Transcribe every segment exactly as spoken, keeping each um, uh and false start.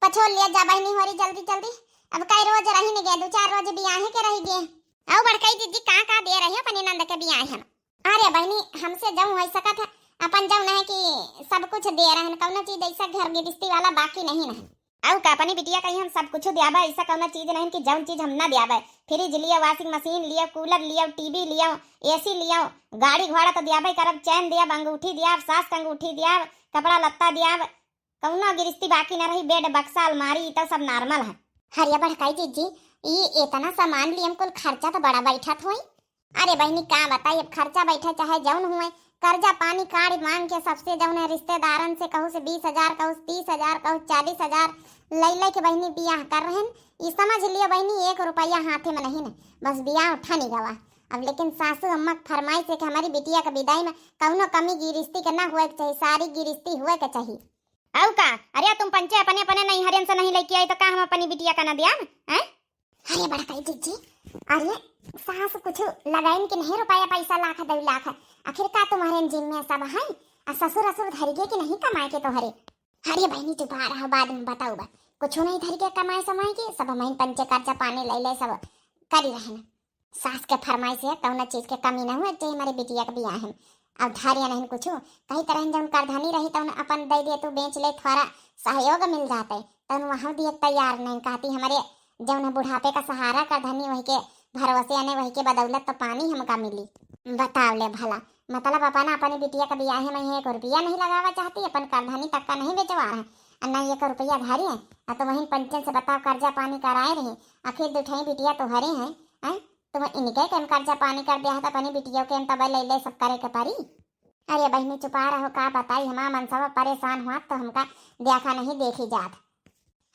पछोर लिया जा बहिनी होरी जल्दी जल्दी। अब कई रोज रहिन गे, दो चार रोज बियाहे के रहि गे। अउ बड़कई जिज्जी का का दे रही हो अपने नंद के बियाहे में? अरे बहिनी, हमसे जउन होइ सकत है, अपन जउन है कि सब कुछ दे रहन, कउनो चीज ऐसा घर गिरस्ती वाला बाकी नहीं रहन। अउ का अपनी बिटिया कहीं हम सब कुछ द्याबे, ऐसा कउनो चीज नहीं कि जउन चीज हम ना द्याबे। फ्रिज लियो, वॉशिंग मशीन लियो, कूलर लियो, टीवी लियो, एसी लियो, गाड़ी घोड़ा तो द्याबे करब, चैन द्याब, अंगूठी द्याब, सास के अंगूठी द्याब, कपड़ा लत्ता द्याब, कउनो गिरस्ती बाकी न रही, बेड, बक्सा, अलमारी, ई तो सब नॉर्मल है। अरे बड़कई जिज्जी, ई इतना सामान लियम, कुल खर्चा तो बड़ा बैठत होई। अरे बहिनी, का बताई, अब खर्चा बैठे चाहे जउन हुए, कर्जा पानी काढ़ मांग के सबसे जउन है रिश्तेदारन से कहूँ से बीस हजार, कहूँ से तीस हजार, कहूँ चालीस हजार लइ लइ के बहिनी बियाह कर रहन। ई समझ लियो बहिनी, एक रुपया हाथे में नहीं न, बस बियाह उठा नहीं गवा। अब लेकिन सासू अम्मा के फरमाइश है कि हमारी बिटिया के विदाई में कउनो कमी गिरस्ती के ना होए के चाही, सारी गिरस्ती होए के चाही। अउ का? अरे तुम पंचे अपने अपने नैहरियन से नहीं लेके आई तो का हम अपनी बिटिया का ना दियाब, हैं? अरे बड़कई जिज्जी, अरे सास कुछ लगाइन कि नहीं रुपया पैसा लाख दो लाख, आखिर का तुम्हारे जिम्मे सब है? आ ससुर असुर धरिगे कि नहीं कमाए के तोहरे? अरे बहिनी चुपा रहा, बाद में बताउबा। कुछ नहीं धरिगे कमाए समाए के, सब हमइन पंचे कर्जा पानी लइ लइ सब करी रहन। सास के फरमाइश है, कउनो चीज के कमी न हुए, जे हमारे बिटिया के बियाह में। अब धारिया नहीं कुछ, कही तरह जउन करधनी रही तउन अपन दे दे, तू बेच ले, थोड़ा सहयोग मिल जाते, तउन वहाँ दिए तैयार नहीं, कहती हमारे जउन है बुढ़ापे का सहारा करधनी, वही के भरोसे अने वही के बदौलत तो पानी हमका मिली। बताव ले भला, मतलब अपन अपनी बिटिया के बियाहे में एक रुपया नहीं लगावा चाहती, अपन करधनी तक का नहीं बेचवा है, और ना एक रुपया धारी है, और तो वहीं पंचन से बताव कर्जा पानी कराए रही, आखिर दुठई बिटिया तोहरे हैं, हैं? तुम इनके के हम कर्जा पानी कर दिया है, तो अपनी बिटियों के हम तबे ले ले सब करे के परी। अरे बहिनी चुपा रहो, का बताई, हमार मनसवा परेशान हुआ तो हमका देखा नहीं देखी जात।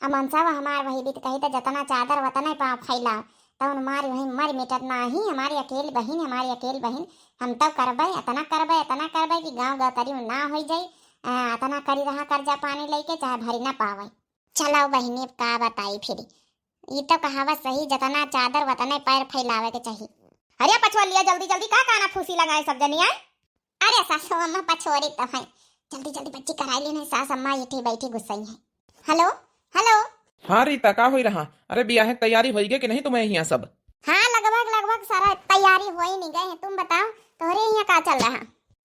अब मनसवा हमार वही बीत कही तो जतना चादर वतने पाँव फैलाओ, तो उन मारी वही मर मिटत नाही, हमारी अकेल बहिन, हमारी अकेल बहिन, हम तो करबे, इतना करबे, इतना करबे कि गाँव गौतरी में ना होई जाई। आ, इतना करी रहा कर्जा पानी लेके, चाहे भरी ना पावे। चलो बहिनी, अब का बताई फिर, ई तो कहावत सही, जतना चादर वतने पैर फैलावे के चाही। अरे पछोर लिया जल्दी जल्दी, का काना फूसी लगाए सब जनी आए। अरे सासू अम्मा पछोरी तो है, जल्दी जल्दी बच्ची कराई ली, नहीं सास अम्मा इठी बैठी गुस्सई है। हेलो, हेलो। हाँ रीता, का होई रहा? अरे बियाहे के तैयारी होई गे कि नहीं तुम्हें यहाँ सब? हाँ, लगभग लगभग सारा तैयारी होई नहीं गए है। तुम बताओ, तोहरे यहाँ का चल रहा?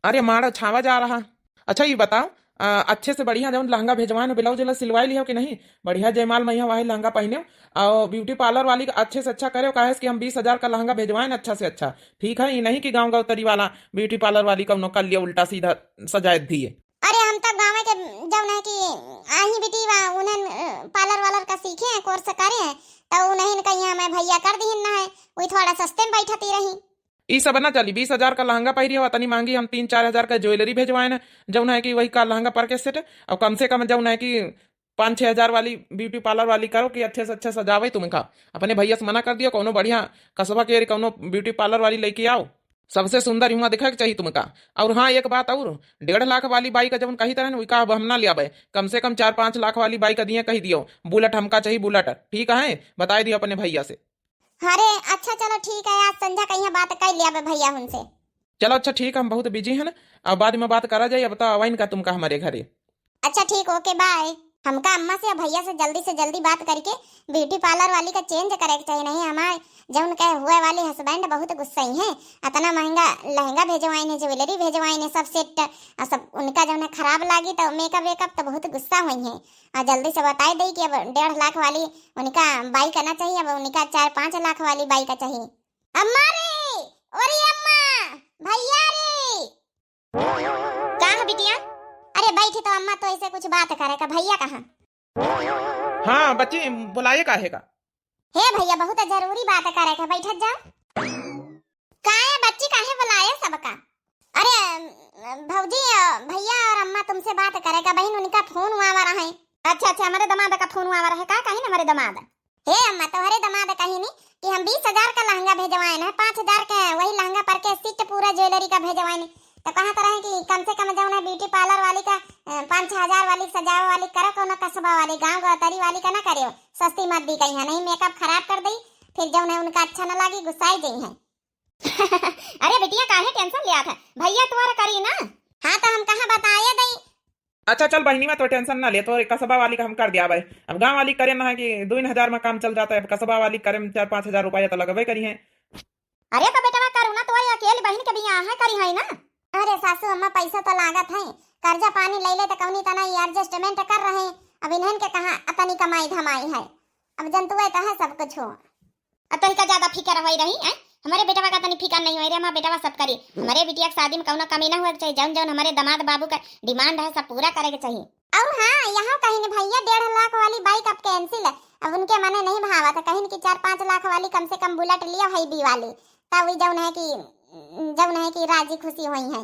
अरे माड़ा छावा जा रहा। अच्छा ये बताओ, आ, अच्छे से बढ़िया जउन लहंगा भेजवाए न, ब्लाउज वाला सिलवाए लियो कि नहीं? बढ़िया जयमाल में यहाँ वही लहंगा पहने, और ब्यूटी पार्लर वाली का अच्छे से अच्छा करे, काहे से कि हम बीस हजार का लहंगा भेजवाए न अच्छा से अच्छा। ठीक है, ये नहीं कि गाँव गौतरी वाला ब्यूटी पार्लर वाली कउनो कर लिया उल्टा सीधा सजाए दिए। अरे हम तो गाँव के जउन है कि आही बिटी बा, उन्हन, अ, पार्लर वालर का सीखे हैं, कोर्स करे हैं, तो उन्हन कहीं हमें भैया कर दिहिन ना है, वही थोड़ा सस्ते में बैठती रही। ई सब ना चली, बीस हजार का लहंगा पहिरी हो, तनी महंगी हम तीन चार हजार का ज्वेलरी भेजवाए ना, जउन है कि वही का लहंगा पर के सेट, और कम से कम जउन है कि पाँच छः हजार वाली ब्यूटी पार्लर वाली करो कि अच्छे से अच्छा सजावे तुमका। अपने भैया से मना कर दियो, कउनो बढ़िया कसबा के कउनो ब्यूटी पार्लर वाली लेके आओ, सबसे सुंदर हुआ दिखे के चाहिए तुमका। और हाँ, एक बात और, डेढ़ लाख वाली बाई का जउन कही तरह न, वही का अब हम ना लियाबे, कम से कम चार पाँच लाख वाली बाई का दिए कही दियो, बुलेट हमका चाहिए, बुलेट। ठीक है, बताए दियो अपने भैया से। अरे अच्छा, चलो ठीक है, आज संझा कहीं बात कर लियाबे भैया उनसे। चलो अच्छा ठीक है, हम बहुत बिजी हैं ना, अब बाद में बात करा जाए, अब तो आवाइन का तुमका हमारे घरे। अच्छा ठीक, ओके, बाय। हमका अम्मा से या भैया से जल्दी से जल्दी बात करके ब्यूटी पार्लर वाली का चेंज करे के चाहिए, नहीं हमारे जउन के हुए वाले हस्बैंड बहुत गुस्सई हैं, इतना महंगा लहंगा भेजवाइन है, ज्वेलरी भेजवाइन है, सब सेट, और सब उनका जउन है खराब लागी तो मेकअप वेकअप तो बहुत गुस्सा हुई हैं। और जल्दी से बताई दई कि अब डेढ़ लाख वाली उनका बाइक आना चाहिए, अब उनका चार पाँच लाख वाली बाइक चाहिए। अम्मा रे, ओरी अम्मा, भैया रे। का है बिटिया? अरे बैठी तो अम्मा, तो ऐसे कुछ बात करे का, भैया कहाँ? हाँ बच्ची, बुलाए काहे का? हे भैया, बहुत जरूरी बात करे का, बैठत जाओ। काहे बच्ची, काहे बुलाए सबका? अरे, अम, भौजी, अ, भैया और अम्मा तुमसे बात करे का, बहिन उनका फोन आवा रहा है। अच्छा, अच्छा, हमारे दमाद का फोन आवा रहा है, का कही ना हमारे दमाद? हे अम्मा, तोहरे दमाद कही नी कि हम बीस हजार का लहंगा भेजवाए ना, पाँच हजार के वही लहंगा पर के सेट पूरा ज्वेलरी का भेजवाए नी। तो कहत रहे कि कम से कम जउन है ब्यूटी पार्लर वाली का, अ, पाँच छः हजार वाली सजावे वाली करो, कउनो कसबा वाली, गाँव गौतरी वाली का ना करियो, सस्ती मत दी कहीं, नहीं मेकअप खराब कर दई, फिर जउन है उनका अच्छा ना लागी, गुस्साई जई है। अरे बिटिया, काहे टेंशन लिया था, भैया तोहरा करी ना। हाँ, तो हम कहाँ बताए दई। अच्छा चल बहिनी, मैं तो tension ना ले, तो कसबा वाली का हम कर दिया भाई। अब गाँव वाली करे ना है कि दो हजार में काम चल जाता है, अब कसबा वाली करे में चार पाँच हजार रुपया तो लगबे करी है। अरे तो बेटवा करू ना, तो अकेली बहिन के बियाह है करी है ना। अरे सासू अम्मा, पैसा तो लागत है, कर्जा पानी ले ले तो कौनी तना ये adjustment कर रहे हैं। अब इन्हन के कहाँ अतनी कमाई धमाई है, अब जनतुए तो है सब कुछ हो। अब तोहिका ज्यादा फिकर होई रही है, हमारे बेटवा का तनी फिकर नहीं होई रही, हमारे बेटवा सब करी। हमारे बिटिया के शादी में कौनो कमी ना हुए के चाहिए, जौन जौन हमारे दामाद बाबू का demand है सब पूरा करे के चाहिए। और हाँ, यहाँ कहीं भैया डेढ़ लाख वाली bike अब cancel है, अब उनके मने नहीं भावत है, कहीं कि चार पाँच लाख वाली कम से कम Bullet लियो है B वाली, तब वही जौन है कि जौन है कि राजी खुशी हुई है।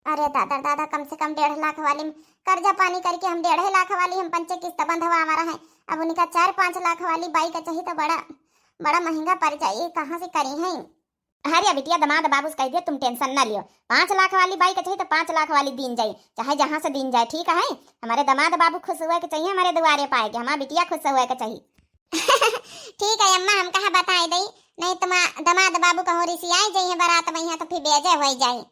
अरे दादा दादा, कम से कम डेढ़ लाख वाली में कर्जा पानी करके हम डेढ़े लाख वाली हम पंचे किस्त बंधवा रहे, अब उनका चार पाँच लाख वाली bike चाहिए तो बड़ा बड़ा महंगा पड़ जाई, कहाँ से करी है? अरे बिटिया, दामाद बाबू से कह दिया तुम tension ना लियो, पाँच लाख वाली bike चाहिए तो पाँच लाख वाली दीन जाई, चाहे जहाँ से दीन जाए, ठीक है? हमारे दामाद बाबू खुश हुए के चाहिए, हमारे दुआरे पाए के हमारे बिटिया खुश हुए के चाहिए। ठीक है अम्मा, हम कहा बताए दई, नहीं तुम दामाद बाबू कहूँ रिसियाए जाइए बारात में यहाँ तो फिर बेजे हो जाए।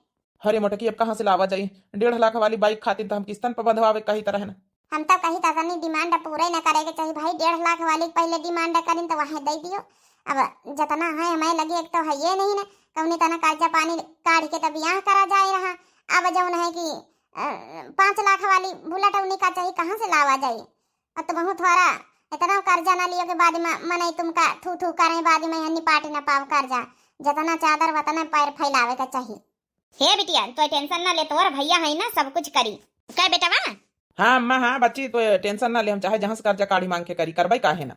अरे मोटकी, अब कहाँ से लावा जाई? डेढ़ लाख वाली bike खातिर तो हम किस्तन पर बंधवावे कही तरह न। हम तो कही तनी demand पूरे न करे के चाहिए भाई, डेढ़ लाख वाली के पहले demand करिन तो वहाँ दे दियो। अब जितना है हमें लगी, एक तो है ये नहीं ना, कौनी तना कर्जा पानी काढ़ के तो बियाह करा जाए रहा। अब जौन है कि अ, पाँच लाख वाली Bullet उन्हीं का चाहिए, कहाँ से लावा जाए? अब तो बहुत थोड़ा इतना कर्जा ना लियो के बाद में मनई तुमका थू थू करें, बाद में यहाँ निपाटी ना पाव कर्जा, जितना चादर वतने पैर फैलावे के चाहिए। हे बिटिया, तो tension ना ले, तोर भैया है ना, सब कुछ करी। कह बेटवा? हाँ अम्मा, हाँ बच्ची, तो tension ना ले, हम चाहे जहाँ से कर्जा काढ़ी मांग के करी, करबे काहे ना।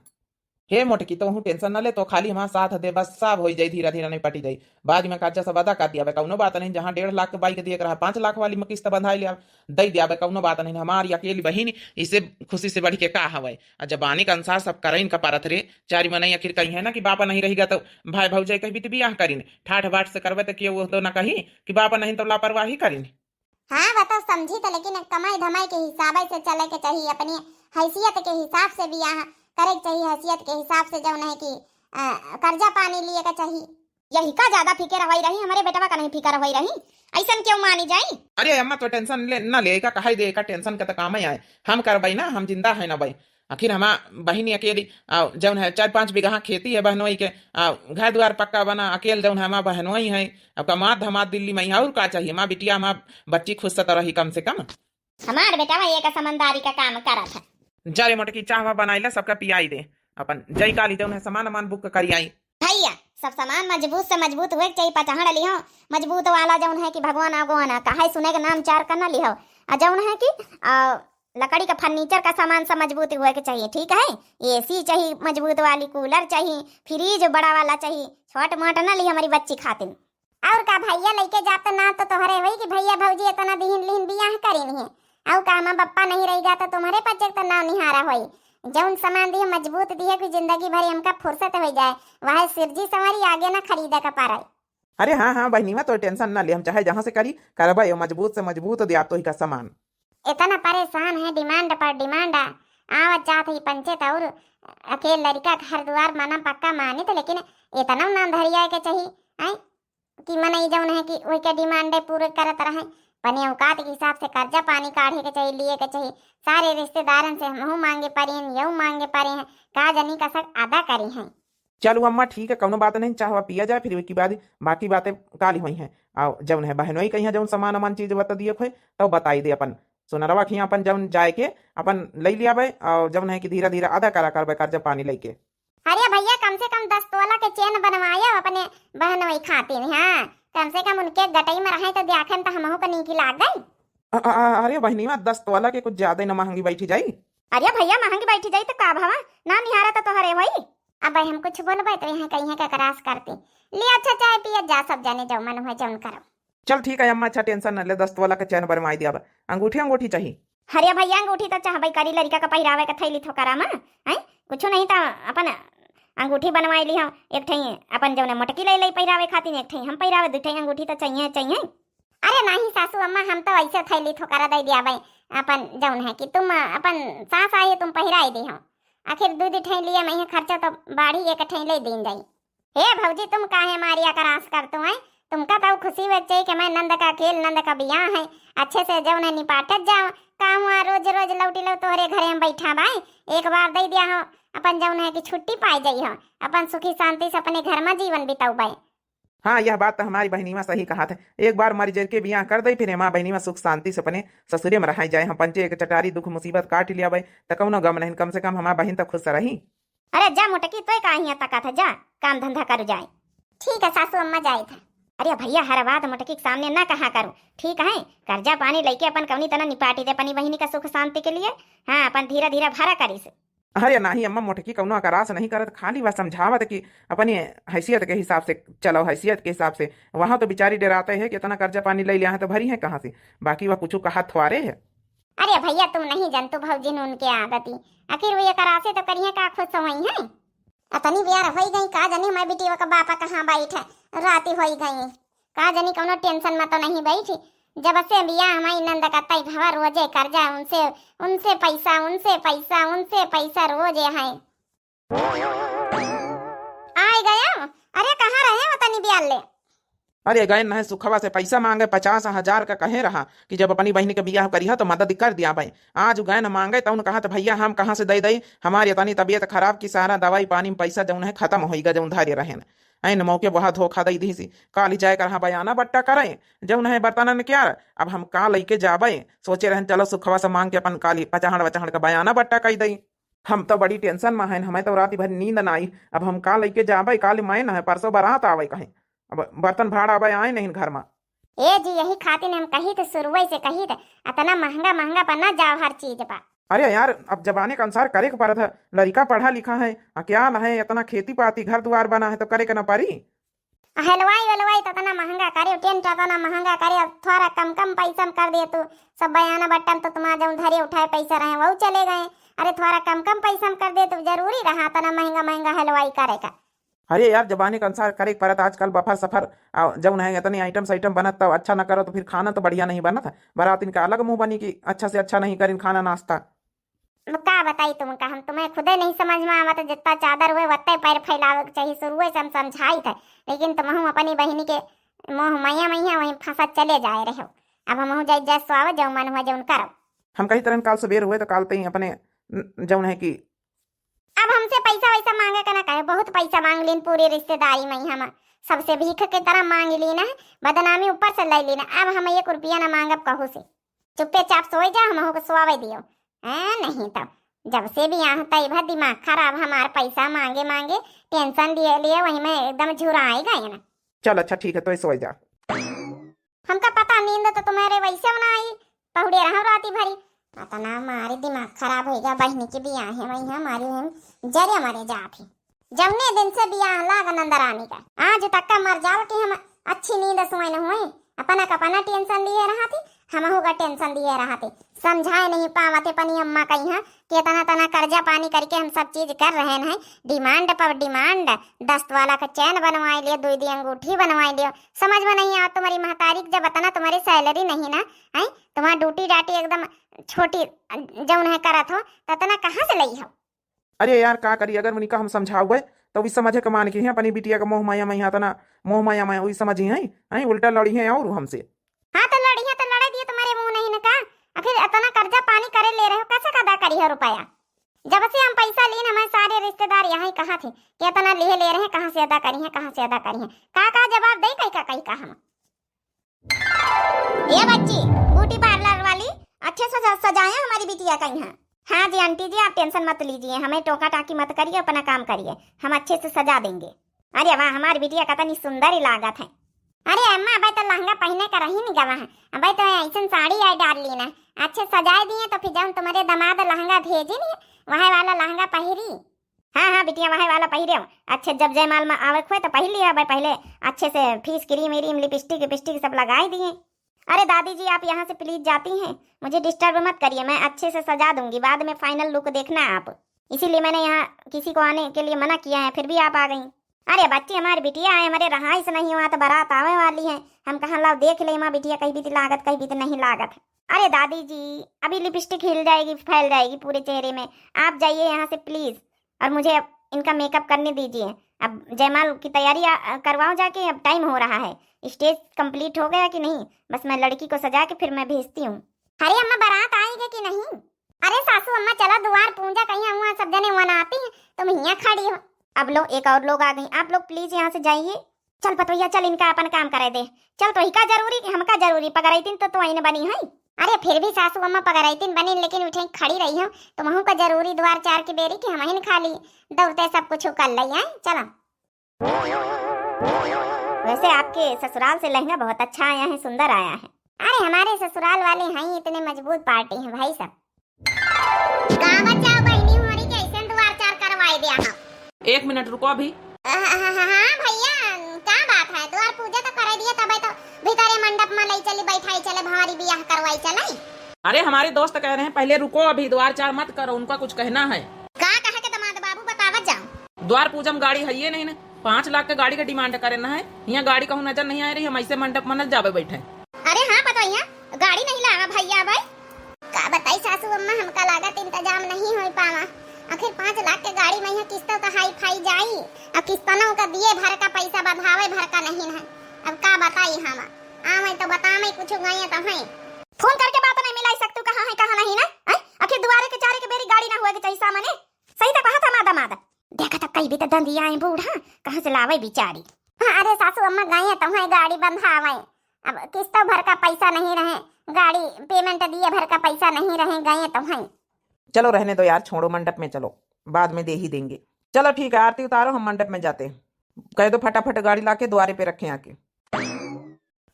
हे मोटकी, तो हूँ tension ना ले, तो खाली हमार साथ दे, बस सब होई जाई, धीरे धीरे नहीं पटी जाई। बाद में कर्जा सब अदा कर दिया बे, कौनो बात नहीं। जहाँ डेढ़ लाख के bike दिए के रहा, पाँच लाख वाली में किस्त बंधाई लिया, दे दिया बे, कौनो बात नहीं। हमारी अकेली बहिन, इसे खुशी से बढ़ के का हवे? आ जबानी के अनुसार सब करे इनका परत रे। चारी मनई आखिर कही है ना कि बापा नहीं रहेगा तो भाई भौजाई कहीं भी तो बियाह करीन, ठाठ बाट से करबे तो केहू तो ना कही कि बापा नहीं तो लापरवाही करीन। हाँ, बताओ समझी तो, लेकिन कमाई धमाई के हिसाब से चले के चाहिए, अपनी हैसियत के हिसाब से बियाह करे के चाहिए, हैसियत के हिसाब से जौन है कि अ, कर्जा पानी लिए के चाहिए। यही का ज्यादा फिकर होई रही, हमारे बेटवा का नहीं फिकर होई रही, ऐसन क्यों मानी जाई? अरे अम्मा, तो tension ले ना ले, का कहाई दे, का tension का तो काम ही आए, हम करबई ना, हम जिंदा है ना भाई। आखिर हमार बहिनी अकेली, आ, जौन है चार पाँच बीघा खेती है बहनोई के, आ, घर द्वार पक्का बना, अकेल जौन है हमार बहनोई है, अब कमात धमात दिल्ली में ही, और का चाहिए? हमार बिटिया, हमार बच्ची खुश से तो रही कम से कम। हमार बेटवा एक समझदारी का काम करत है। जा रे मोटकी, चाहवा बनाई ले, सबका पियाई दे, अपन जई काली जौन है सामान वामान book करी आई। भैया, सब सामान मजबूत से मजबूत हुए के चाहिए, पचहड़ लिहो, मजबूत वाला जौन है कि भगवान आगो आना, काहे सुने के नाम चार का ना लिहो, आ जौन है कि आ, लकड़ी का furniture का सामान सब मजबूत हुए के चाहिए, ठीक है? AC चाहिए मजबूत वाली, cooler चाहिए, fridge बड़ा वाला चाहिए, छोट मोट ना ली हमारी बच्ची खातिर। और का भैया लइके जात ना तो तोहरे होई कि भैया भौजी इतना दिहिन लिहिन बियाह करिन है। और का हमार बप्पा नहीं रहेगा तो तुम्हारे पचे तो नाव निहारा होई। जौन सामान दिए मजबूत दिए कि जिंदगी भर हमका फुर्सत हो जाए, वह सिरजी संवरी आगे ना खरीदे का पारे। अरे हाँ, हाँ, बहिनीवा, तो tension ना ले, हम चाहे जहाँ से करी, करबे, मजबूत से मजबूत दिया तो ही का सामान। इतना परेशान है, demand पर demand आ, आवत जात ही पंचे तो और अकेल लड़का घर दुआर मना पक्का मानित, लेकिन इतना ना धरिया के चाहिए, हैं? कि मनई जौन है कि वही के demand पूरे करत रहे, अपने औकात के हिसाब से कर्जा पानी काढ़े के चाहिए, लिए के चाहिए, सारे रिश्तेदारन से हमहू मांगे पड़े हैं, यहू मांगे पड़े हैं, का जनी का सब अदा करी हैं। चलू अम्मा, ठीक है, कौनो बात नहीं, चाहवा पिया जाए, फिर उसके बाद बाकी बातें काली हुई हैं। और जौन है बहनोई कहिया जौन सामान अमान चीज बता दिए खोए, तो बताई दे अपन सोनरवा खिया अपन जौन जाए के अपन ले लिया बे, और जौन है कि धीरे धीरे आधा करा करबे कर्जा पानी लेके। अरे भैया, कम से कम दस तोला के chain बनवायो अपने बहनोई खातिर, हाँ, कम से कम उनके गटई में रहे तो देखन तो हमहू को नीक लाग गई। अ-, अ-, अ-, अरे बहनीवा, दस तोला के कुछ ज्यादा ही ना महंगी बैठी जाई। अरे भैया, महंगी बैठी जाई तो का भवा, ना निहारा तो तोहरे होई। अब हम कुछ बोलबे तो यहाँ कहीं के क्रास करती। ले अच्छा, चाय पिया जा, सब जाने जो मन हुए जौन करो। चल ठीक है अम्मा, अच्छा tension न ले, दस तोला के chain बनवाई दिया बा। अंगूठी, अंगूठी चाहिए? अरे भैया, अंगूठी तो चाहबे करी, लड़का का पहिरावे के थैली थोकरा में, हैं? कुछ नहीं तो अपन अंगूठी बनवाई ली हम, एक ठई अपन जौने मोटकी ले ले पहिरावे खातिर, एक ठई हम पहिरावे, दू ठई अंगूठी तो चाहिए, चाहिए। अरे नहीं सासू अम्मा, हम तो ऐसे थैली थोकरा दे दिया भाई, अपन जौन है कि तुम अपन सास आई तुम पहिराई दे हो, आखिर दू दू ठई लिए मैं खर्चा तो बाढ़ी एक ठई ले दीन जाई। हे भौजी, तुम काहे मारिया का रास करतू हैं? तुमका तो खुशी होए के चाहिए कि मैं नंद का अकेल नंद का बियाह है, अच्छे से जौन है निपाटत जाओ। का हुआ, रोज रोज लौटी लो तोहरे घरे हम बैठा बाए, एक बार दे दिया हो, अपन जौन है कि छुट्टी पाए जाई हो, अपन सुखी शांति से अपने घर में जीवन बिताऊ बाए। हाँ, यह बात तो हमारी बहनीमा सही कहा थे। एक बार मर जर के बियाह कर दे, फिर हमार बहनीमा सुख शांति से अपने ससुरे में रहाई जाए। हम पंचे एक चटारी दुख मुसीबत काट लिया बे, त कौनो गम नहीं, कम से कम हमार बहन तो खुश रही। अरे जा मोटकी, तोय का हियां तका था, जा काम धंधा कर जाए। ठीक है सासू अम्मा, जाए था। अरे भैया, हर बात मोटकी के सामने ना कहा करो, ठीक है? कर्जा पानी लेके अपन कौनी तना निपाटी दे अपनी बहिनी का सुख शांति के लिए। हाँ, अपन धीरे धीरे भरा करिस। अरे नाही अम्मा, मोटकी कौनो अकरास नहीं करत, खाली बस समझावत कि अपनी हैसियत के हिसाब से चलो, हैसियत के हिसाब से। वहाँ तो बेचारी डराते हैं कि इतना कर्जा पानी ले लिया है तो भरी है कहाँ से, बाकी वह कुछ कहा थ्वारे है। अरे भैया, तुम नहीं जानते भौजी ने उनके आदती, आखिर वो एकरासे तो करिए का खुश होई हैं। अतनी बियार होई गई का जानी हमारी बिटिया का बापा कहाँ बैठे, राती होई गई। का जानी कौनो टेंशन में तो नहीं बैठी। जब से बियाह हमारी नंद का तय भवा, रोजे कर्जा उनसे, उनसे पैसा, उनसे पैसा, उनसे पैसा रोजे है। आए गया। अरे कहाँ रहे हो तनी बियाल ले? अरे गए न है सुखवा से पैसा मांगे, पचास हजार का कहे रहा कि जब अपनी बहन के बियाह करिहा तो मदद कर दिया भाई। आज गए न मांगे तो उन कहा तो भैया हम कहाँ से दे दई, हमारी इतनी तबीयत खराब कि सारा दवाई पानी में पैसा जौन है खत्म होइगा, जौन धरे रहे न। ऐन मौके वह धोखा दे दी सी। काली जाए कर हाँ बयाना बट्टा करे, जौन है बर्तनन क्या, अब हम का लेके जाबे? सोचे रहन चलो सुखवा से मांग के अपन काली पचहड़ वचहड़ का बयाना बट्टा कई दई। हम तो बड़ी टेंशन में हैं, हमें तो रात भर नींद ना आई। अब हम का लेके जाबे? काली मैं न है, परसों बारात आवे कहीं। अब बर्तन भाड़ आवे आए नहीं घर में। ए जी, यही खातिर हम कही थे, शुरुए से कही थे, इतना महंगा महंगा पर ना जाओ हर चीज पर। अरे यार, अब जमाने के अनुसार करे के पड़त है। लड़का पढ़ा लिखा है, अकियाल है, इतना खेती पाती घर दुआर बना है तो करे के ना पड़ी। हलवाई वलवाई तो इतना महंगा करे, टेंट इतना महंगा करे, अब थोड़ा कम कम पैसा में कर दे तू। सब बयाना बट्टा में तो तुम्हारा जौन धरे उठाए पैसा रहे वो चले गए। अरे थोड़ा कम कम पैसा में कर दे तू, जरूरी रहा इतना महंगा महंगा हलवाई करे का। अरे यार, जमाने के अनुसार करे के पड़त आजकल बफर सफर, आ, जौन है इतनी आइटम साइटम बनत तो अच्छा न करो तो फिर खाना तो बढ़िया नहीं बनत है। बारातिन का अलग मुंह बनी कि अच्छा से अच्छा नहीं करिन खाना नाश्ता। अब का बताई तुमका, हम तुम्हें खुदे नहीं समझ में आवत, जितना चादर हुए वत्ते पैर फैलावे के चाहिए। शुरुए से हम समझाई थे, लेकिन तुमहू अपनी बहिनी के मोह मैया मैया वहीं फंसा चले जाए रहे हो। अब हमहू जाई जस आवे, जौन मन हुआ जौन करो। हम कही तरह काल सवेर हुए तो काल तई अपने न-, जौन है कि अब हमसे पैसा वैसा मांगे का ना कहे, बहुत पैसा मांग लीन पूरी रिश्तेदारी में हम सबसे भीख के तरह मांग लीन है, बदनामी ऊपर से ले लीन। अब हम एक रुपया ना मांगब कहू से, चुप्पे चाप सोई जा, हमहू के सोवे दियो। हैं, नहीं तो जब से भी यहाँ तई भर दिमाग खराब हमार, पैसा मांगे मांगे टेंशन दिए लिए वही में एकदम झुराई गए ना। चल अच्छा ठीक है, तो सोई जा। हमका पता नींद तो तुम्हारे वैसे ना आई, पहुड़े रहो राती भरी। पता ना हमारे दिमाग खराब होइगा, बहिनी के बियाह है वही हमारे हम जरे मरे जात ही। जौने दिन से बियाह लाग नंदरानी का, आज तक का मर जाओ कि हम अच्छी नींद सोए न हुए। अपना का अपना टेंशन लिए रहा थी, हमहू का टेंशन लिए रहा थी। समझाए नहीं पावत है अपनी अम्मा कही है कि इतना तना कर्जा पानी करके हम सब चीज कर रहे हैं, डिमांड पर डिमांड, दस तोला का चैन बनवाए लिए, दुई दी अंगूठी बनवाए लिए। समझ में नहीं आवत तुम्हारी महतारी के, जब इतना तुम्हारी सैलरी नहीं ना, हैं, तुम्हारा ड्यूटी डाटी एकदम छोटी जौन है करत हो, तो इतना कहाँ से लई हो? अरे यार, का करी, अगर उनका हम समझाउबे, तो भी समझे के मान की है, अपनी बिटिया के मोह माया में यहाँ तना, मोह माया में वही समझी हैं, हैं, उल्टा लड़ी हैं और हमसे। हाँ, तो लड़ी है, तो लड़े दिए तुम्हारे मुंह नहीं न का? आखिर इतना कर्जा पानी करे ले रहे हो, कैसे का अदा करी है रुपया? जब से हम पैसा लीन, हमारे सारे रिश्तेदार यहाँ ही कहा थे कि इतना लिए ले रहे हैं, कहाँ से अदा करी है, कहाँ से अदा करी है? का, का जवाब दे, कई का, कई का हम? ए बच्ची, ब्यूटी पार्लर वाली, अच्छे से सज-, सजाया हमारी बिटिया का यहाँ। हाँ जी आंटी जी, आप टेंशन मत लीजिए, हमें टोका टाकी मत करिए, अपना काम करिए, हम अच्छे से सजा देंगे। अरे वाह, हमारी बिटिया कतनी सुंदर ही लागत है। अरे अम्मा, अबे तो लहंगा पहने का रही नहीं गवा है, अबे तो ऐसन साड़ी आई डाल ली ना, अच्छे सजाए दिए तो फिर जब तुम्हारे दामाद लहंगा भेजी नहीं, वह वाला लहंगा पहिरी। हाँ, हाँ, बिटिया, वहे वाला पहिरे हो। अच्छे, जब जयमाल में आवे खोए तो पहिर लिया भाई, पहले अच्छे से फेस क्रीम व्रीम, लिपस्टिक विपस्टिक सब लगाए दिए। अरे दादी जी, आप यहाँ से प्लीज जाती हैं, मुझे डिस्टर्ब मत करिए, मैं अच्छे से सजा दूंगी, बाद में फाइनल लुक देखना आप। इसीलिए मैंने यहाँ किसी को आने के लिए मना किया है, फिर भी आप आ गई। अरे बच्ची, हमारी बिटिया है, हमारे रहाइश नहीं हुआ तो बारात आवे वाली है, हम कहाँ लाओ देख ले माँ बिटिया, कहीं भी तो लागत, कहीं भी तो नहीं लागत। अरे दादी जी, अभी लिपस्टिक हिल जाएगी, फैल जाएगी पूरे चेहरे में। आप जाइए यहाँ से प्लीज, और मुझे अब इनका मेकअप करने दीजिए। अब जयमाल की तैयारी आ, आ, करवाओ जाके, अब टाइम हो रहा है। स्टेज कंप्लीट हो गया कि नहीं? बस मैं लड़की को सजा के फिर मैं भेजती हूँ। अरे अम्मा, बारात आएगी कि नहीं? अरे सासू अम्मा, चला दुआर पूजा कहीं हुआ, सब जने वनाती हैं, तुम हियाँ खड़ी हो। अब लो, एक और लोग आ गई, आप लोग प्लीज यहाँ से जाइए। चल पतोहिया, चल इनका अपन काम करे दे। चल, तोहिका जरूरी कि हमका जरूरी? पगरैतिन तो तू आइन बनी है। अरे फिर भी सासू अम्मा पगरैतिन बनी, लेकिन उठे खड़ी रही हो, तुमहू का जरूरी दुआर चार की बेरी कि हमहिन खाली दौड़ते सब कुछ कर लई, हैं? चला। वैसे आपके ससुराल से लहंगा बहुत अच्छा आया है, सुंदर आया है। अरे हमारे ससुराल वाले हैं, इतने मजबूत पार्टी हैं भाई साहब। का बचाओ बहिनी, हमारी कैसे दुआर चार करवाए दिया हम? एक मिनट रुको अभी। हाँ, हाँ, हाँ, हाँ, भैया, का बात है? द्वार पूजा तो करे दिए, तबे तो भीतरे मंडप में लई चली, बैठाई चले, भंवरी बियाह करवाई चले। अरे, हमारे दोस्त कह रहे हैं, पहले रुको, अभी द्वार चार मत करो, उनका कुछ कहना है। का कहे के दमाद बाबू, बतावत जाओ। द्वार पूजा में गाड़ी है ये नहीं ना, पाँच लाख के गाड़ी के डिमांड करे ना है। यहाँ गाड़ी कहूँ नजर नहीं आ रही, हम ऐसे मंडप में न जावे बैठे। अरे हाँ पतोहिया, गाड़ी नहीं लावा भैया भाई। का बताई सासू अम्मा, हमका लागत इंतजाम नहीं हो पावा। आखिर पाँच लाख के गाड़ी में यहाँ किस्तों का हाई फाई जाई, अब किस्तनों का दिए भर का पैसा बंधावे भर का नहीं है। अब का बताई हम, आवे तो बतावे कुछ गए तो हैं। फोन करके बात नहीं मिलाई सकतू, कहाँ है कहाँ नहीं ना, हैं? आखिर दुआरे के चारे के बेरी गाड़ी ना हुए के चाहिए सामने। सही तो कहा था मादा मादा। देखा तो कई भी तो दंदिया है बूढ़ा, कहाँ से लावे बिचारी। हाँ, अरे सासू अम्मा गए तो हैं गाड़ी बंधावे, अब किस्तों भर का पैसा नहीं रहे, गाड़ी पेमेंट दिए भर का पैसा नहीं रहे, गए तो हैं। चलो रहने दो यार, छोड़ो, मंडप में चलो, बाद में दे ही देंगे। चलो ठीक है, आरती उतारो, हम मंडप में जाते हैं। कह दो फटाफट गाड़ी लाके द्वारे पे रखें आके।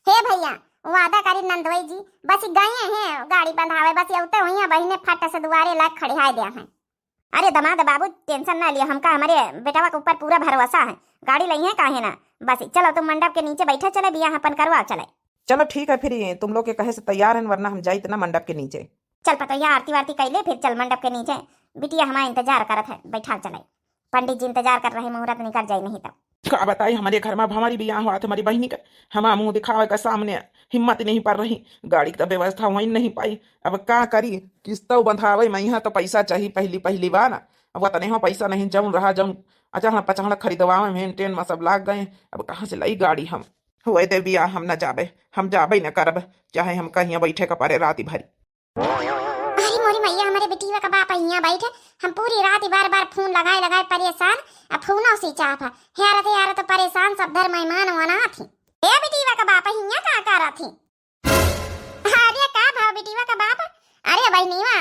हे भैया, वादा करी नंदोई जी, बस गए हैं गाड़ी बंधावे, बस यौते हुई हैं बहिने फट से दुआरे लाग खड़िहाए दिया हैं। अरे दमाद बाबू, टेंशन ना लियो, हमका हमारे बेटवा के ऊपर पूरा भरोसा है, गाड़ी लई है काहे ना। बस चलो तुम मंडप के नीचे बैठा चले, बियाह अपन करवा चले। चलो ठीक है, फिर ये तुम लोग के कहे से तैयार हैं, वरना हम जाइत ना मंडप के नीचे। चल पतोहिया, आरती वारती कैले, फिर चल मंडप के नीचे, बिटिया हमारा इंतजार करत है, बैठा चले। पंडित जी इंतजार कर रहे, मुहूर्त निकल जाए नहीं तब। का बताई, हमारे घर में हमारी बियाह हुआ था, हमारी बहिनी का हमारा मुंह दिखावे का सामने हिम्मत नहीं पड़ रही, गाड़ी की तो व्यवस्था वहीं नहीं पाई। अब का करी, किस्तौ बंधावे में यहाँ तो पैसा चाहिए, पहली पहली बार ना, अब वतने हो पैसा नहीं, जौन रहा जौन अचहन पचहन खरीदवावे में टेन में सब लाग गए। अब कहाँ से लाई गाड़ी हम? हुए दे बियाह, हम न जाबे, हम जाबे न करब, चाहे हम कहीं बैठे का परे रात भरी। अरे मोरी मैया, हमारे बिटिया का बाप हियाँ बैठे, हम पूरी रात ही बार बार फोन लगाए लगाए परेशान, अब फोनो switch off है। हेरत हेरत परेशान, सब धर मेहमान वनात ही। ए बिटिया का बाप हियाँ का करत ही? अरे का भाव बिटिया का बाप? अरे बहिनीवा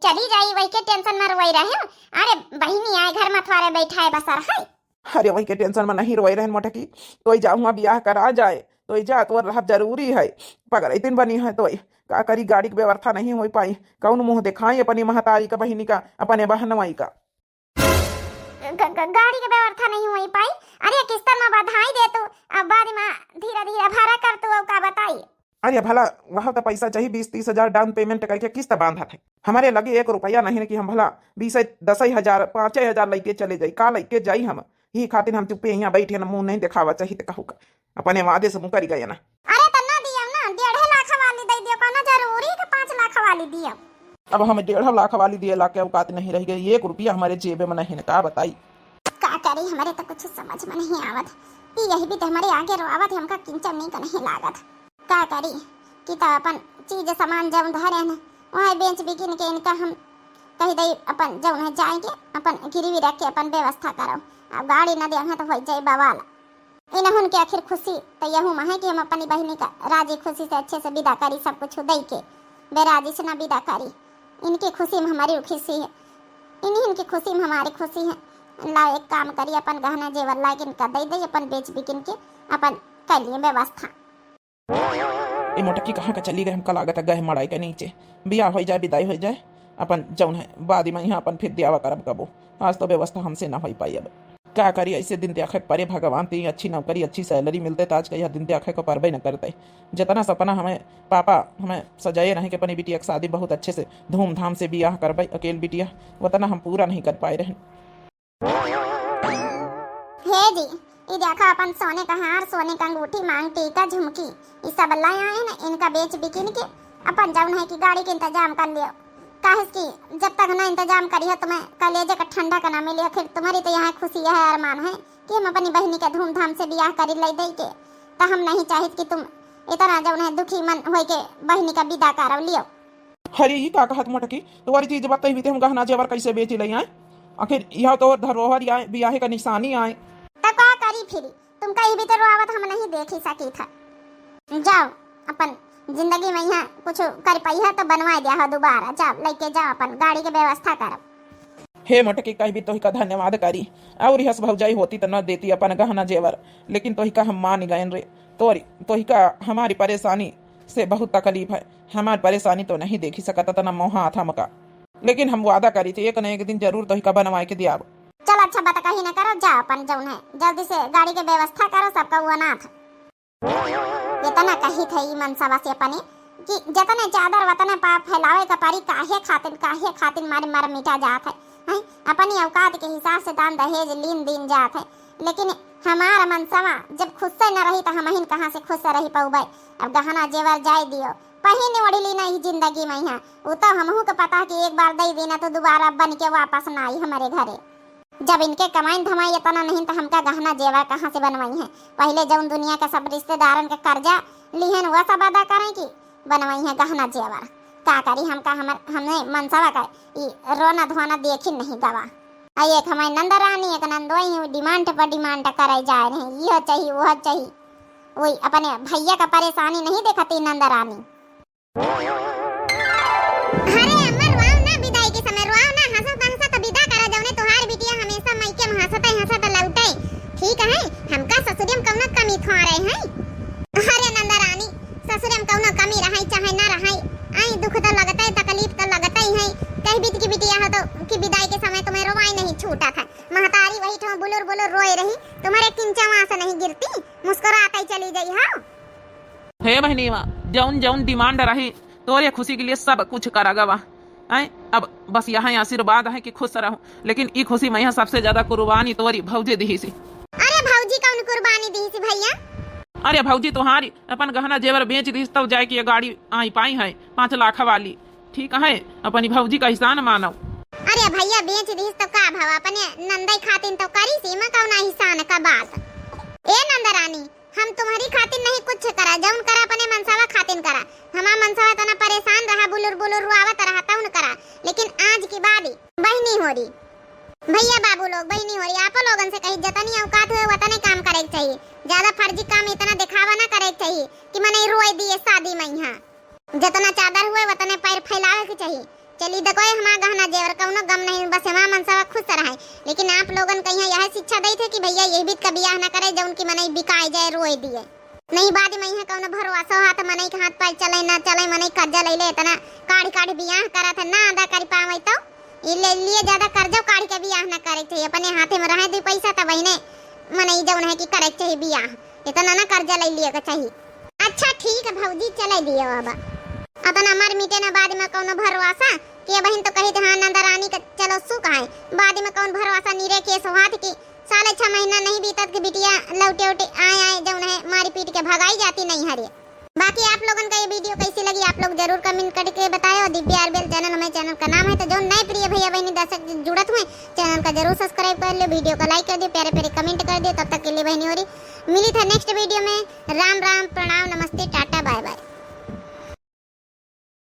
चली जाई, वही के टेंशन में रोई रहे। अरे बहिनी आए घर में थोड़े बैठा है बसर है। अरे वही के टेंशन में नहीं रोए रहन मोटकी, तोई जा हुआ बियाह करा जाए, तोई जा, तोर रहब जरूरी है। पगलैतिन बनी है तोई, का करी, गाड़ी की व्यवस्था नहीं हो पाई, कौन मुंह दिखाई अपनी महतारी का, बहिनी का, अपने बहनवाई का। ग-, ग-, गाड़ी की व्यवस्था नहीं हो पाई। अरे किस्तन में बधाई दे तू, अब बाद में धीरे धीरे भरा कर तू, अब का बताई। अरे भला वह तो पैसा चाहिए, बीस तीस हजार डाउन पेमेंट करके किस्त बांधत है। हमारे लगे एक रुपया नहीं कि हम भला बीस, दस हजार, पाँच हजार लेके चले जाई, का लेके जाई हम? यही खातिर हम चुप्पे यहाँ बैठे न, मुंह नहीं दिखावा चाहिए तो कहू का, अपने वादे से मुकर गए ना। अरे तो ना दिया ना, डेढ़ लाख वाली दे दियो, कोनो जरूरी के पाँच लाख वाली दियो। अब हम डेढ़ लाख वाली दिए लाके औकात नहीं रह गई, एक रुपया हमारे जेबे में नहीं न, का बताई। का करी, हमारे तो कुछ समझ में नहीं आवत। ई यही भी तो हमारे आगे रोआवत है, हमका किंचन नहीं का नहीं लागत। का करी कि तो अपन चीज सामान जौन धरे न, वही बेच बिकिन के इनका हम कह दई, अपन जौन है जाएंगे, अपन गिरवी रख के अपन व्यवस्था करो। अब गाड़ी न दे तो हो जाए बवाल। इनहुन के आखिर खुशी तो यहू में है कि हम अपनी बहिनी का राजी खुशी से अच्छे से विदा करी, सब कुछ दई के बेराजी से ना विदा करी। इनकी खुशी में हमारी खुशी है, इन्हीं इनकी खुशी में हमारी खुशी है। लाओ एक काम करी, अपन गहना जेवर ला के इनका दे दे, अपन बेच बिकिन के अपन कर लिए व्यवस्था। ए मोटकी कहाँ का चली गए, हमका लागत है गए मड़ाई के नीचे। बियाह हो जाए, विदाई हो जाए, अपन जौन है बाद में यहाँ अपन फिर दियावा करब कबो। आज तो व्यवस्था हमसे ना हो पाई। अब का करी, ऐसे दिन देखे परे भगवान, ती अच्छी नौकरी, अच्छी सैलरी मिलते तो आज का यह दिन देखे को परबे न करते। जितना सपना हमें पापा हमें सजाए रहे कि अपनी बिटिया की शादी बहुत अच्छे से धूमधाम से बियाह करबे अकेल बिटिया, उतना हम पूरा नहीं कर पाए रहे। हे जी, ई देखा अपन सोने का हार, सोने का अंगूठी, मांग टीका, झुमकी, ई सब लाए आए ना, इनका बेच बिकिन के अपन जौन है कि गाड़ी के इंतजाम कर लियो। काहे कि जब तक ना इंतजाम करी हो तुम्हें कलेजे का ठंडा का ना मिली हो, फिर तुम्हारी तो यहाँ खुशी है, अरमान है, कि हम अपनी बहिनी के धूमधाम से बियाह करी लई दई के, त हम नहीं चाहित कि तुम इतना जौन है दुखी मन होई के बहिनी का विदा करव लियो। अरे, ई का कहत मोटकी? तोहरी चीज बतई भी ते हम गहना जेवर कैसे बेची लई आए? आखिर यह तो धरोहर आए, बियाहे का निशानी आए। त का करी फिरी? तुम कहीं भी तो रोआवत हम नहीं देखी सकी था। जाओ, अपन जिंदगी में यहाँ कुछ कर पाई है तो बनवा दिया हो दोबारा। जाओ, लेके जाओ, अपन गाड़ी के व्यवस्था करो। हे मोटकी, कहीं भी तोहिका धन्यवाद करी। और यस भौजाई होती तो न देती अपन गहना जेवर, लेकिन तोहिका हम मान गए रे। तोरी, तोहिका हमारी परेशानी से बहुत तकलीफ है। हमारी परेशानी तो नहीं देखी सकत, इतना मोह हाथ हमका, लेकिन हम वादा करी थे एक न एक दिन जरूर तोहिका बनवाए के दियाब। चल अच्छा बात कही न करो, जा अपन जौन है जल्दी से गाड़ी के व्यवस्था करो, सबका वो अनाथ। इतना कही थे ई मनसवा से अपने कि जतने चादर वतने पाँव फैलावे का परी, काहे खातिर, काहे खातिर मारे मर मिटा जात है, हैं? अपनी औकात के हिसाब से दान दहेज लीन दीन जात है, लेकिन हमार मनसवा जब खुश से न रही तो हमहिन कहाँ से खुश से रही पउबे? अब गहना जेवर जाए दियो, पहिन ओढ़ ली नहीं जिंदगी में यहाँ, उ तो हमहू के पता कि एक बार दे देना तो दोबारा बन के वापस ना आई हमारे घरे। जब इनके कमाई धमाई इतना नहीं तो हमका गहना जेवर कहाँ से बनवाई है? पहले जौन दुनिया के सब रिश्तेदारन के कर्जा लिहन वह सब अदा करें कि बनवाई है गहना जेवर। का करी हमका, हमर, हमने मनसवा का ई रोना धोना देखी नहीं गवा। आ एक हमारी नंद रानी, एक नंदोई है, डिमांड पर डिमांड करे जाए रहे, यह चाहिए, वह चाहिए। वही अपने भैया का परेशानी नहीं देखती नंद रानी। अरे अम्मा, रोआओ ना, विदाई के समय रोआओ ना, हंसत हंसत विदा करा, जौने तोहार बिटिया हमेशा मायके में हंसत हंसत लौटे। ठीक है, हमका ससुरे में कौनो कमी थोड़े है। अरे नंद रानी, ससुरे में कौनो कमी रहे चाहे ना रहे, आई दुख तो लगते, तकलीफ तो लगते ही है। कह बीत की बिटिया हो तो कि विदाई के समय तुम्हें रोवाई नहीं छूटा था, महतारी वही ठो बुलुर बुलुर रोए रही, तुम्हारे किंचा वहां से नहीं गिरती, मुस्कुराते ही चली गई हो। हे बहनीवा, जौन जौन डिमांड रही तोरे खुशी के लिए सब कुछ करा गवा। हैं? अब बस यहाँ आशीर्वाद है कि खुश रहो, लेकिन ई खुशी में यहाँ सबसे ज्यादा कुर्बानी तोरी भौजी दिही सी। अरे भौजी कौन कुर्बानी दिही सी भैया? अरे भौजी तुम्हारी अपन गहना जेवर बेच दिही तब जाए कि ये गाड़ी आई पाई है पाँच लाख वाली। ठीक है, अपनी भौजी का एहसान मानो। अरे भैया बेच दिही तो का भवा, अपने नंदई खातिन तो करी सी, मैं कौन एहसान का बात। ए नंद रानी, हम तुम्हरी खातिर नहीं कुछ करा, जौन करा अपने मनसवा खातिर करा। हमार मनसवा इतना परेशान रहा, बुलुर बुलुर रुआवत रहा, तौन करा। लेकिन आज की बात बहिनी होरी, भैया बाबू लोग, बहिनी होरी, आपो लोगन से कही, जतनी औकात हुए वतने काम करे के चाहिए। ज्यादा फर्जी काम इतना दिखावा ना करे के चाहिए कि मनई रोए दिए शादी में यहाँ। जतना चादर हुए वतने पैर फैलावे के चाहिए। चली देखो ये हमार गहना जेवर, कौनो गम नहीं, बस हमार मनसवा खुश रहे। लेकिन आप लोगन के यहाँ यह शिक्षा देत है कि भैया यही बीत का बियाह ना करे जौन की मनई बिकाए जाए, रोए दिए। नहीं बाद में यहाँ कौनो भरोसा हाथ मनई के हाथ पैर चले ना चले, मनई कर्जा ले ले इतना काढ़ काढ़ बियाह करत है, ना अदा कर पावे तो ये ले लिए ज्यादा कर्जा काढ़ के बियाह ना करे के चाहिए। अपने हाथे में रहे दो पैसा तब इन्हें मनई जौन है कि करे के चाहिए बियाह, इतना ना कर्जा ले लिए के चाहिए। अच्छा ठीक है भौजी, चले दियो अब। अपन अमर मिटे ना बाद में कौनो भरोसा कि बहिन तो कही थे, हाँ नंदा रानी का चलो सुख है, बाद में कौन भरोसा निरे के सोहात की साले छह महीना नहीं बीतत कि बिटिया लौटे उटे आए आए जौन है मारी पीट के भगाई जाती नहीं हरे। बाकी आप लोगन का ये वीडियो कैसी लगी आप लोग जरूर कमेंट करके बताओ। दिव्या आरबीएल चैनल हमारे चैनल का नाम है, तो जो नए प्रिय भैया बहनी दर्शक जुड़त हुए चैनल का जरूर सब्सक्राइब कर लियो, वीडियो का लाइक कर दियो, प्यारे प्यारे कमेंट कर दियो। तब तक के लिए बहनी होरी मिली था नेक्स्ट वीडियो में। राम राम, प्रणाम, नमस्ते, टाटा, बाय बाय।